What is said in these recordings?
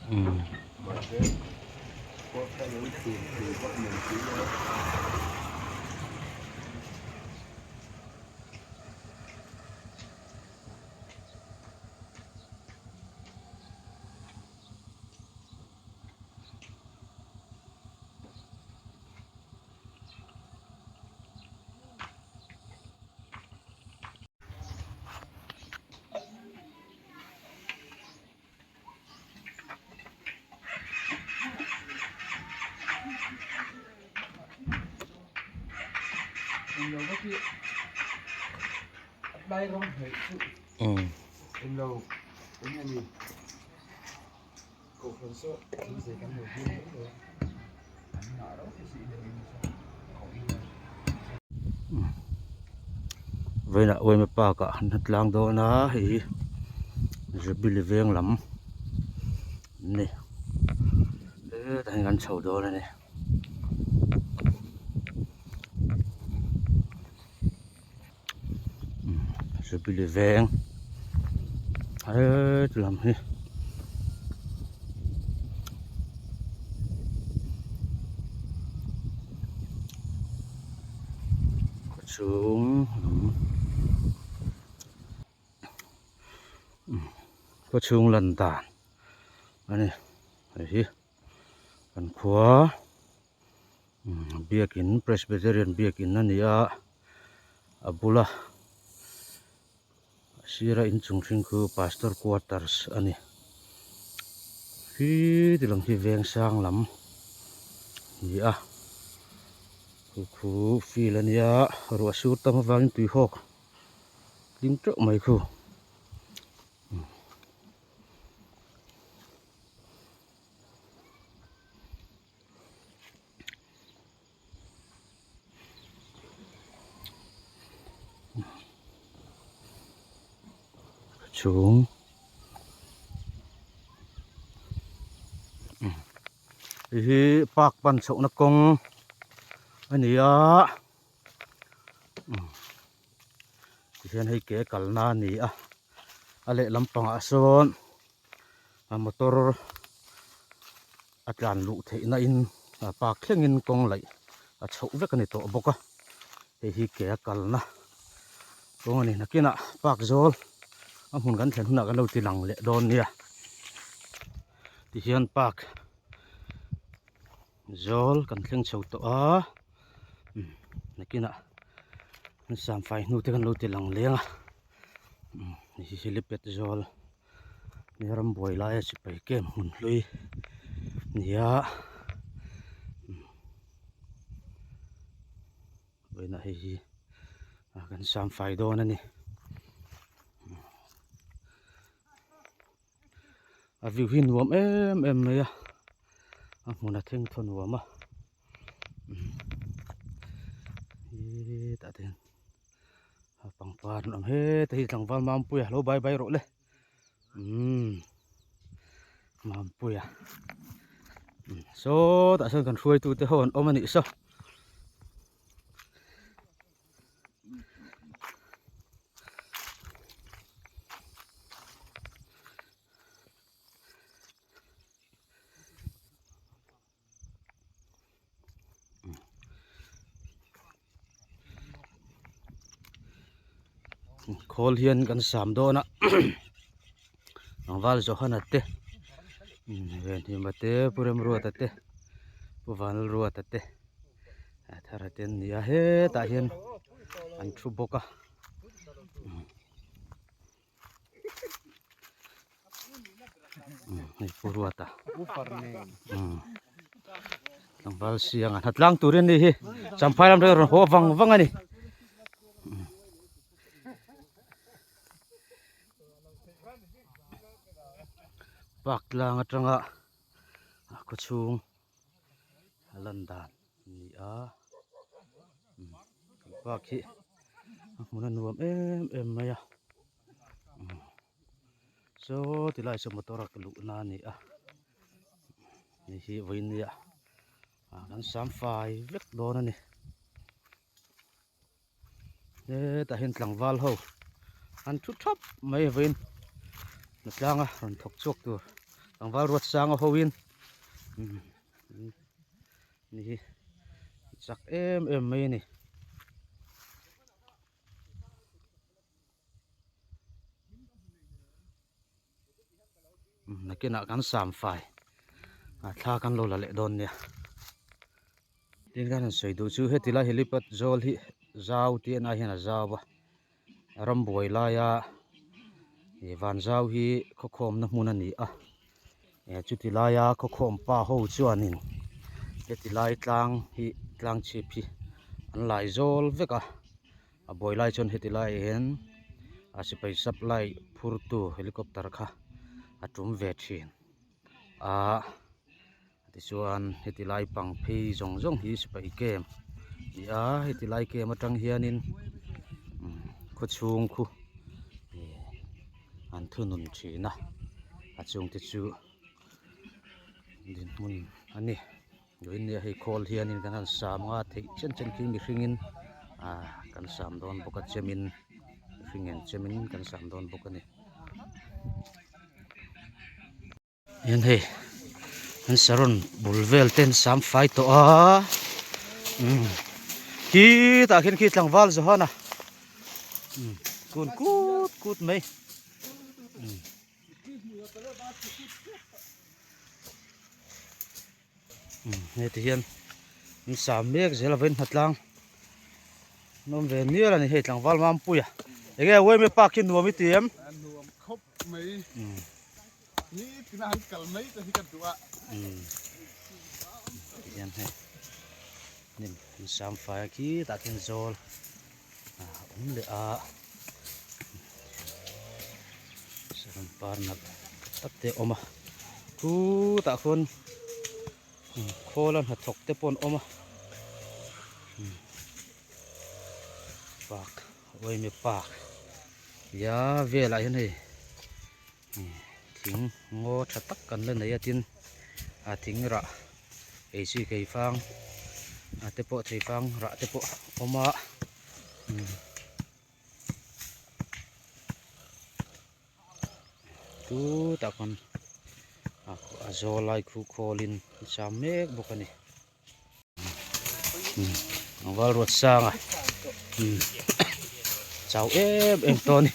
Mahse khua kha lo chhun thei vak mai si lo a. Vawiinah Uaima park ah an tlang dawn a hei hi Jubilee veng lam an ni hetah hian kan chho dawn a ni. Jubilee veng heti lam hi khawchhung lam khawchhung lan dan a ni hei hi kan khua. Biakin Presbyterian biakin a ni a a bula a sira inchung hring khu pastor quarters a ni khi ti lam khi veng sang lam a ni a khu khu field a nia ruah sur tam avangin tui hawk tling teuh mai khu. Chung hei hi park pan chhohna kawng a ni a tihian hei ke kalna a ni a a lehlam pangah sawn a motor a tlan luh theih na in a park thleng in kawng laih a chhoh vek a ni tawh bawk a hei hi ke a kalna kawng a ni nakinah park zawl a hmun kan thlen hunah kan lo ti lang leh dawn nia tihian park zawl kan thleng chho tawh a nakinah an samfai hnu te kan lo ti lang leng a hei hi helipad zawl. Ni rambuai laia sipai camp hmun hlui nia vawiinah hei hi kan sam fai dawn a ni a view hi nuam em em mai a a hmun a theng thaw nuam a hetah te hian pangpar an awm heta hi tlangval Mampuia lo bai bai rawh le umm Mampuia sawtah sawn kan hruaitu te ho an awm a nih saw. Khawl hian kan sam dawn a tlangval Johana te Venhima te Pu Remruata te Pu Vanlalruata te Thara te an ni a hetah hian an thu bawk a. Hei Pu Ruata tlangval siang a hnatlang tur in ni hi champhai lam atang rawn haw vang vang a ni. Park tlang atanga a khawchhung a lan dan a ni a park hi a hmun a nuam em em mai a. Saw ti lai saw motor a luh na a ni a hei hi vawiin nia ah kan sam fai vek dawn a ni hetah hian tlangval ho an thu thap mai vawiin hnatlanga rawn thawk chhuak tur. Tlangval ruat sanga ho in ni hi chak em em mai a ni. Nakinah kan sam fai a thla kan lo la leh dawn nia tin kan han sawi duh chu heti lai helipad zawl hi zau tih en ai hian a zau a rambuai laia ih van zau hi khawkhawmna hmun a ni a chuti laia khawkhawm pa ho chuanin heti lai tlang hi tlang chhip hi an lai zawl vek a. A buai lai chuan heti laiah hian a sipai supply phurtu helicopter kha a tum ve thin a tichuan heti lai pang phei zawng zawng hi sipai camp a ni a heti lai camp atang hianin khaw chhung khu ih an thunun thin a a chungte chu dinhmun a ni. Vawiin nia hei khawl hianin kan han sam anga theih chen chen khi mihringin ah kan sam dawn bawk a chemin mihring en chemin kan sam dawn bawk a ni. Hian hei an saron bul vel te an sam fai tawh a umm khi tah khian khi tlangval Johana umm kun kut kut mai umm. Heti hian an sam mek zel a vawiin hnatlang an awm ve mial a ni hei tlangval Mampuia enge Weme park hi nuam i ti em? A nuam khawp mai nitin a han kal mai te hi ka duh a. Ti hian hei hnim an sam fai a khitah khian zawl a awm leh a. Saron par nalh tak te a awm a khutah khuan khawl a hnathawk te pawh an awm a park awimi park tia velah hian hei thing ngaw tha tak kan la nei a tin a thing rah ei chi keifang te pawh theifang rah te pawh a awm a. Chutah khan a zawl lai khu khawlin a cham mek bawk a ni. Tlangval ruat sanga chau em em tawh a ni.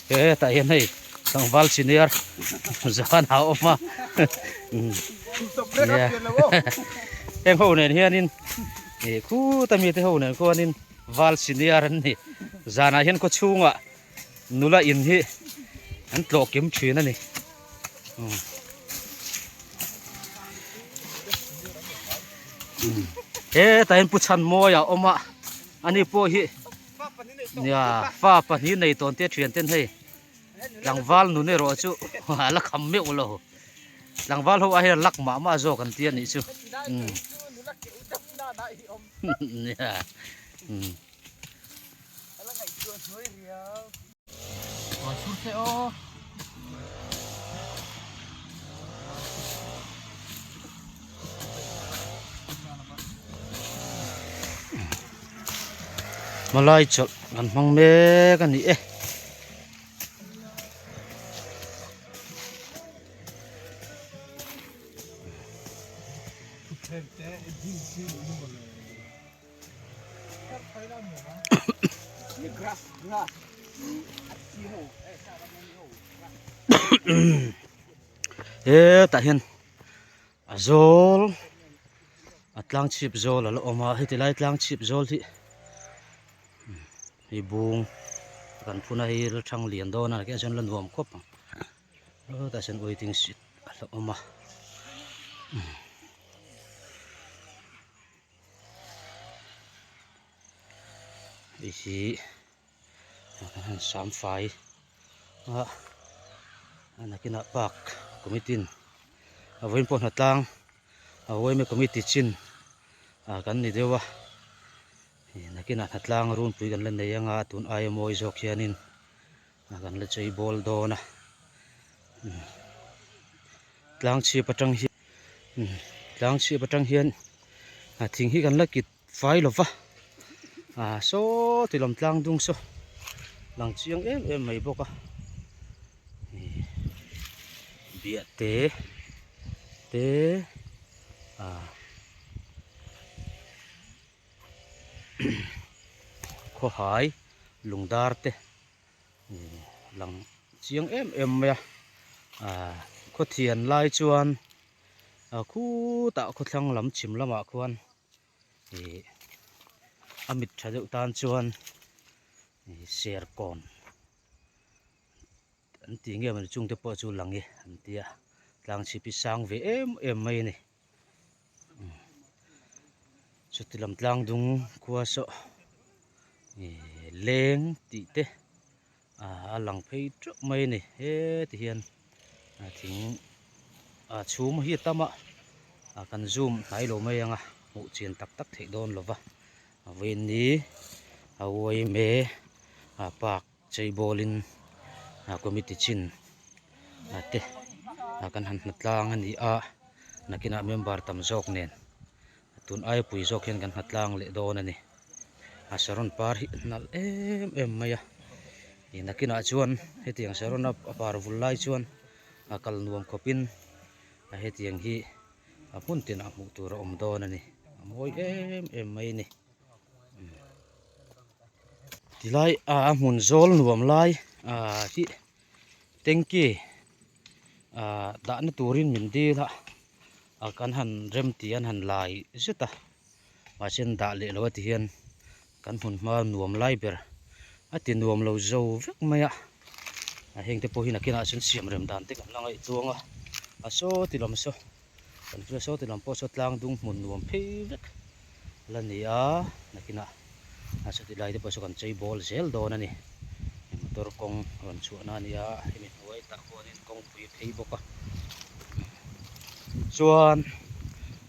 Hetah hian hei tlangval senior zan a awm a. Heng ho nen hianin ih khuta mite ho nen khuanin Val senior an ni. Zanah hian khaw chhungah nula in hi an tlawh kim thin a ni. Hetah hian Pu Chhanmawia a awm a, ani pawh hi nia fa pahnih nei tawn te thian ten hei tlangval nun erawh chu a la kham meuh lo. Tlangval ho ah hian lak mah mah zawk an ti a nih chu. Malai chawlh kan hmang mek a ni e. Hetah hian a zawl a tlang chhip zawl a la awm a heti lai tlang chhip zawl hi hei bung kan phun a hei la thang lian dawn a nakih ah chuan la nuam khawp ang hetah hian waiting seat a la awm a. Hei hi kan han sam fai a a nakinah park committee in a vawiin pawh hnatlang a yma committee chin ah kan ni deuh a ih nakinah hnatlang runpui kan la nei anga tun aia mawi zawk hianin kan la chei bawl dawn a tlang chhip atang hian tlang chhip atang hian a thing hi kan la kit fai lo va ah saw ti lam tlang dung saw lang chiang em em mai bawk a biah te. te ah khawhai lungdar te lang chiang em em mai a ah khawthian lai chuan ah khutah khawthlang lam chhim lamah khuan ih a mit tha deuh tan chuan ih serkawn an tih nge mawni chungte pawh chu lang i an tia tlang chhip hi sang ve em em mai a ni chuti lam tlang dung khua saw ih leng tih te a lang phei teuh mai a ni heti hian a thing a chhum hi a tam a a kan zoom hnai lo mai ang a hmuh chian tak tak theih dawn lo va a vawiin ni a uaime a park cheibawl in a committee chin a te a kan han hna tlang a ni a nakinah member tam zawk nen tun aia pui zawk hian kan hna tlang leh dawn a ni. A saron par hi a nalh em em mai a ih nakinah chuan hetiang saron a par vul lai chuan a kal nuam khawpin a hetiang hi a hmun tinah hmuh tur a awm dawn a ni a mawi em em mai a ni tilai a hmun zawl nuam lai ah hi tanky ah dahna turin min dil a ah kan han rem tih an han lai zet a. Mahse an dah leh lo a ti hian kan hmun hma nuam lai ber a ti nuam lo zo vek mai a a heng te pawh hi nakinah chuan siam rem dan te kan la ngaihtuang a a saw ti lam saw kan hria saw ti lam pawh saw tlang dung hmun nuam phei vek la ni a nakinah a sawti lai te pawh saw kan chei bawl zel dawn a ni motor kawng rawn chhuahna a ni a hemi hnuai tah khuanin kawngpui phei bawk a chuan.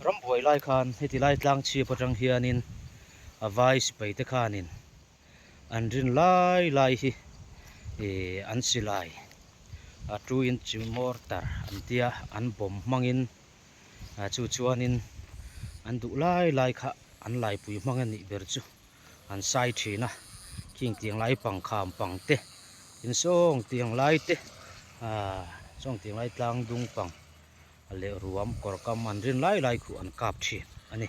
Rambuai lai khan heti lai tlang chhip atang hianin a vai sipai te khanin an rin lai lai hi ih an silai a two inch mortar an tia an bawm hmangin ah chu chuanin an duh lai lai kha an laipui hmang a nih ber chu an sai thin a khing tiang lai pang kham pang te tin sawng tiang lai te ah sawng tiang lai tlang dung pang. leh ruam kawr kam an rin lai lai khuh an kap thin a ni.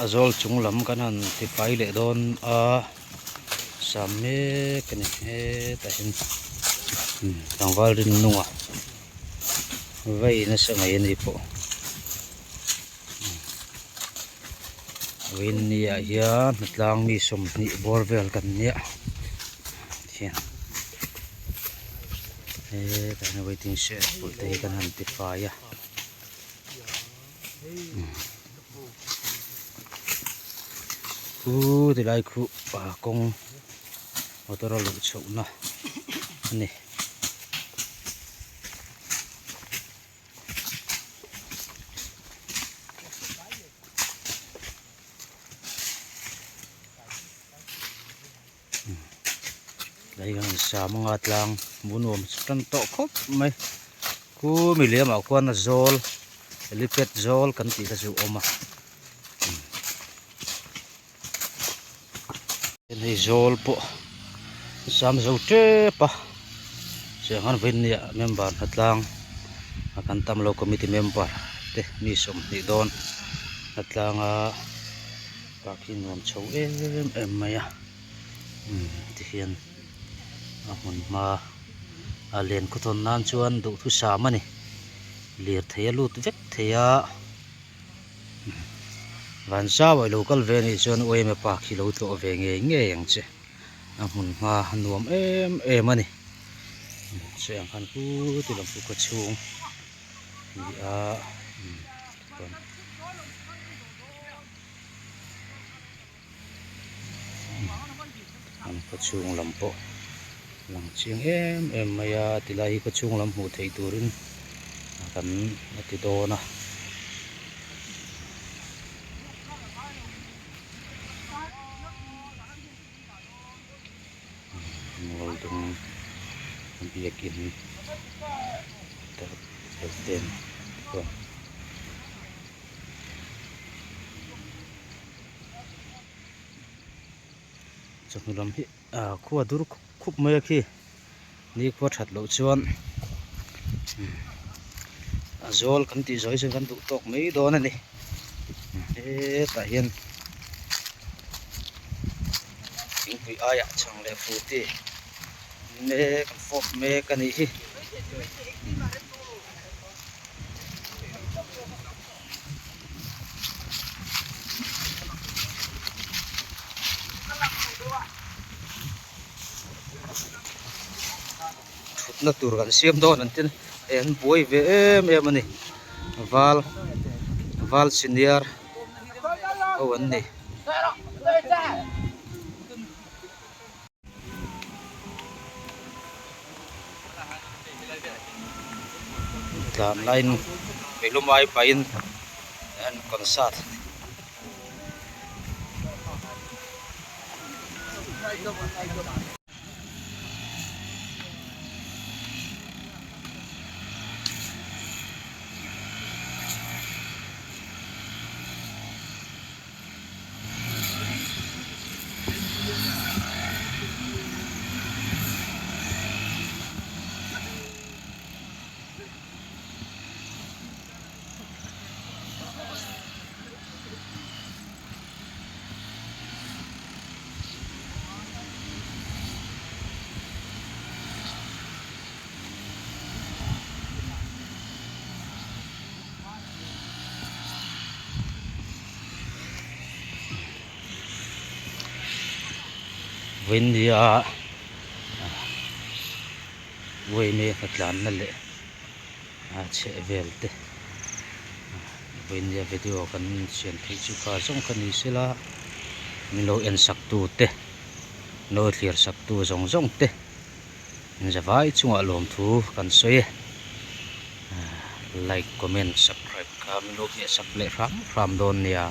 A zawl chung lam kan han tifai leh dawn a sam mek a ni hetah hian tlangval rin nunga vei nasa mai a ni pawh vawiin ni ah hian hnatlang mi 20 bawr vel kan nia hian hetah hian waiting shed pawh te hi kan han tifai a. Khu tilai khu ah kawng motor a luh chhoh na a ni. Tlai hian sam anga tlang hmuh nuam tan tawh khawp mai khu mi lem ah khuan a zawl helipad zawl kan tih kha chu a awm a hei zawl pawh sam zo tep a chutiang khan vawiin nia member hnatlang a kan tam lo committee member te mi 20 dawn hnatlang a. Park hi nuam chho em em mai a umm tihian a hmun hma a len khawthawn nan chuan duhthusam a ni lirthei a lut vek thei a van zau ah ilo kal ve anih chuan uaime park hi lo tlawh ve ngei ngei ang che a hmun hma a nuam em em a ni sawi ang khan pu ti lam chu khaw chhung a ni a umm chuan. An khaw chhung lam pawh lang chiang em em mai a tilai hi khaw chhung lam hmuh theih turin kan a ti dawn a. Mual dung. Biakin te chuan chawhnu lam hi ah khua dur khup khup mai a khi nikhua that loh chuan a zawl kan tih zawh hi chuan kan duh tawk mai dawn a ni hetah hian thingpui aiah chhang leh furti mek an fawp mek a nih hi. Thutna tur kan siam dawn an tin eh an buai ve em em a ni val val senior ho an ni. Tlan laiin meilum ai pahin an concert. Vawinia uaime hnatlanna leh a chhehvel te vawinia video kan siam theih chu kha zawng kha ni sela min lo en sak tu te min lo thlir sak tu zawng zawng te zavai chungah lawmthu kan sawi e like comment subscribe kha min lo hmeh sak leh hram hram dawn nia.